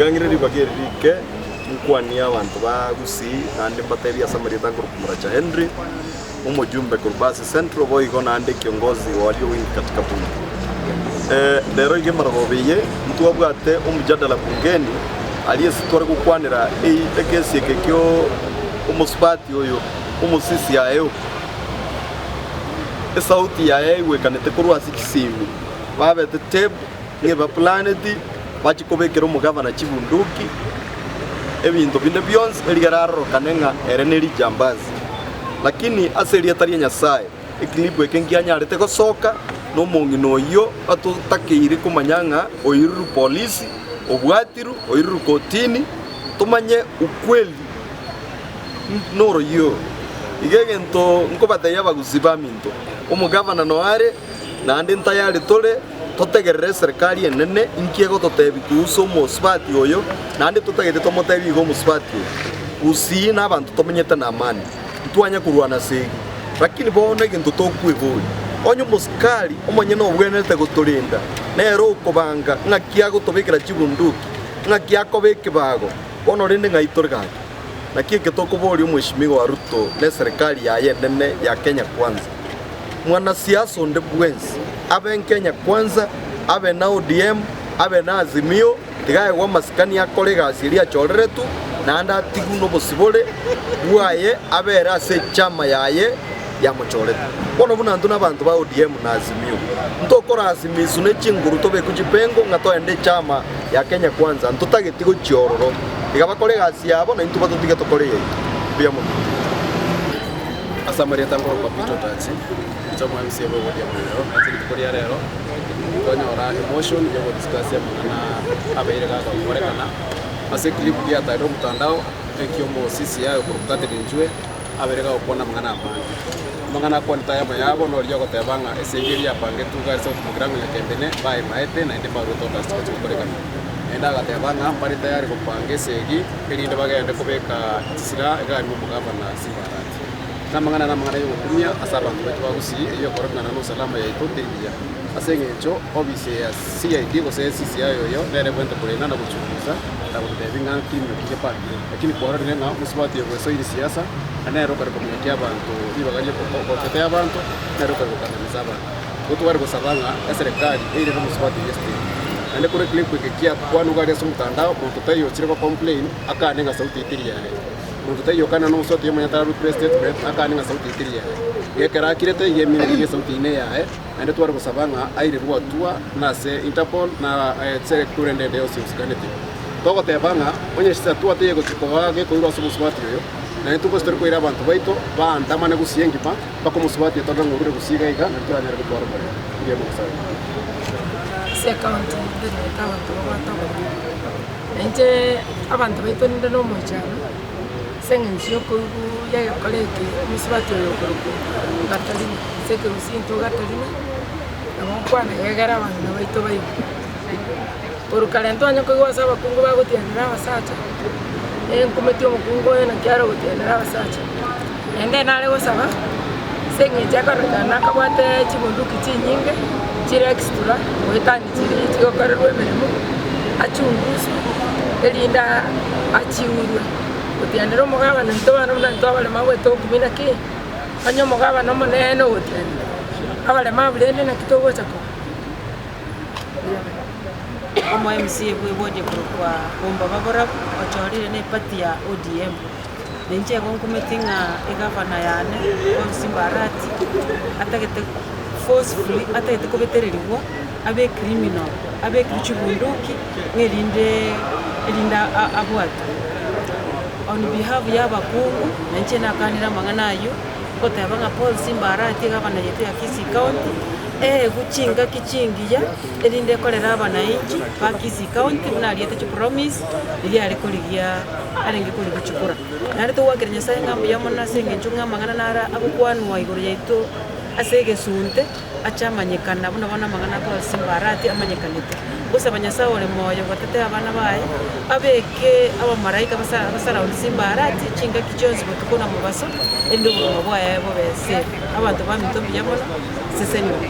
Tiga ng'ire ribaga eri rike nkwanie abanto ba Gusii naende mbatebie ase amarieta nkorokwa Moracha Henry, omojumbe korwa Basi Central boigo naende kiongozi wa walio wengi katika bunge. Rero iga emarogoba eye ntwabwate omjadala bungeni aria ase tware gokwanera ekesi eke kio omosubati oyo omosisi aye esauti yaye yaigwekanete korwa ase chisimi babete tape ng'a ebaplaneti bachie kobekera omogavana chibunduki ebinto binde bionsi erigere arorokane ng'a ere ne rijambazi. Lakini ase erieta ria Nyasae Ekilipu eke nkianyarete gosoka nomong'ina oyio atotakeire komanya ng'a oirirwe polisi, obwatirwe, oirirwe kotini, tomanye ukweli noroyio. Iga egento nkobatebia abagusii baminto, omogavana noyo are, naende ntayari tore totegerere eserekari enene inki egototebia kuhusu omosubati oyo, naende totagete tomotebie iga omosubati oyo, Gusii nabanto tomenyete na amani. Ntwanya korwana segi. Lakini bono egento tokweboria, onye omosikari omonyene obwenerete gotorenda, nere okobanga ng'aki agotobekera chibunduki, ng'aki akoba ekebago, bono rende ng'ai tore gaki? Naki eke tokoboria omweshimiwa Ruto na eserekari yaye enene ya Kenya Kwanza. Mwanasiasa onde bwensi, abe Nkenya Kwanza, abe na ODM, abe na Azimio, Tiga aegwe amasikani akore egasi eria achoreretwe, naende atigwe nobosibore bwaye abere ase echama yaye yamochorete. Bono buna intwe nabanto ba ODM na Azimio, ntokorasimisu ne chinguru tobekwe chipengo ng'a toende echama ya Kenya Kwanza, ntotageti gochia ororo. Tiga bakore egasi yabo na intwe batotige tokore eyaito. Mbuya mono. Ase amarieta nkorokwa Peter Otachi, inche omo MCA bwa eward ya Mwerero, ase rituko ria rero twanyora emotion ya ogodiscuss amang'ana abeire gagokorekana ase eclip giatarire omotandao ekio omo CCI okorokwa Catherine Njue abeire gagokwana amang'ana amange. Amang'ana akwanete aya amayabo noria ogoteba ng'a esegi eria yapangetwe iga ase ogotumokera ng'a Nyakembene mbaemaete naende mbaruete orders chigochi gokorekana. Naende agateba ng'a mbare tayari gopanga esegi erinde bagende kobeka chisira egari momogabana Simba Arati. Namang'ana namang'ana y'ogokumia ase abanto baito ba Gusii eyio ekorokana na usalama yaito teri buya. Ase eng'encho ofisi ya CID gose CCI oyo nere ebwenerete korenda na gochungusa na gototebia ng'a criminal ki gepangire. Lakini kwarorire ng'a omosubati oyo bwesoiri siasa na nere okare kominyokia abanto ribaga ria gotetea abanto nere okare gokandamiza abanto. Igo tware gosaba ng'a eserekari eirere omosubati oyio estate. Naende kore clip eke kiakwanwa iga aria ase omotandao monto taiyo ochire go complain akane ng'a sauti eye teri yaye. Monto taiyo okana nomosubati oyomo onye tararue press statement akane ng'a sauti eye teri yaye. Iga ekero akirete iga emineti iga esauti eye neyaye, naende tware gosaba ng'a airerwe atua na ase Interpol na sector ende ende yonsi ehusikanete. Togoteba ng'a onye atua teiyo egochi koba gekoirwa ase omosubati oyo, naintwe gose tori koira abanto baito baandamane gusii engima mpaka omosubati oyo torore ng'a orure gusii iga iga nario toranyare gotwara omorembe. Mbuya mono sana. Ase ekaunti nterete abanto babwate oboremu. Nainche abanto baito ninde nomoichano ase eng'encho yokoigwa y'egekora eke omosubati oyo okorokwa Gatorina, ase ekegusii intwe Gatorina, nabo nkwana iga egere abang'ina baito baigwe. Korwa kare ntwanya koigwa ase abakungu bagotianera abasacha, enkumeti omokungu oyo naki are gotianera abasacha. Naende nare gosaba, ase eng'encho ekororekana nakabwate chibunduki chinyinge chire extra goetania chiria chigokorerwa emeremo, achunguswe erinde achiurwe. Gotianera omogabane intwe abana buna intwe abarema goeta okumia naki, onye omogabane omonene ogotianera, abarema abwo rende naki togocha koba? Omo MCA bwe ward ekorokwa Bombaba Borabu ochorire ne eparty ya ODM. Na inche igo nkumeti ng'a egavana yane Paul Simba Arati atagete forcefully atagete kobetererigwa abe ecriminal abekirwe chibunduki ng'a erinde erinde abwatwe. On behalf ya abakungu, na inche nakanire amang'ana aywo, ngoteba ng'a Paul Simba Arati egavana yaito ya Kisii County, eegwe chingaki chingiya erinde ekorere abanainchi ba Kisii County buna ariete chipromise riria are korigia arenge korigia chikura. Naende togoakera Nyasaye ng'a mbuya mono ase eng'encho ng'a amang'ana naro agokwanwa igoro yaito ase egesunte, ache amanyekana buna bono amang'ana a Paul Simba Arati amanyekanete. Ngosaba Nyasaye ore moyo gotete abana baye, abeke abamaraika basa basurround Simba Arati chingaki chionsi botuko na mobaso, erinde obogima bwaye bobe safe. Abanto baminto mbuya mono, sesenigwa.